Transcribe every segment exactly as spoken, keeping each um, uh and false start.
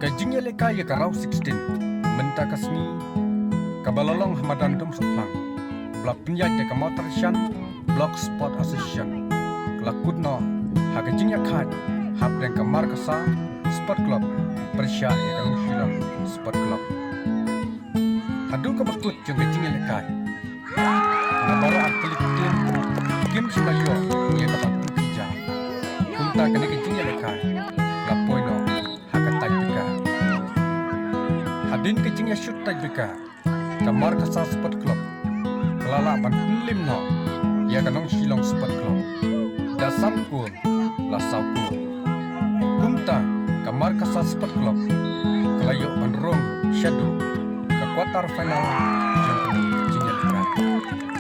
Ka jingïalehkai ïa ka round sixteen mynta ka sngi kaba la long ha madan Dum Suklang, ba la pynïaid da ka Mawtarshan Block Sport Association, ka la kut noh ha ka jingïakhaid hapdeng ka Markasa Sport Club pyrshah ïa ka Nongshillong Sport Club. Haduh kaba kut jong ka jingïalehkai, na baroh artylli ki team kim shym la ïoh ïa kaba kut ïa. Kumta kane ka jingïalehkai la poi noh ha ka tiebreaker. Hadien ka jingïashut tiebreaker, ka Markasa Sport Club ka la lah ban pynlip noh ïa ka Nongshillong Sport Club da saw kol la saw kol. Kumta ka Markasa Sport Club ka la ïoh ban rung shaduh ka quarter final jong kane ka jingïalehkai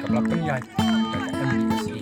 kaba la pynïaid da ka M D S A.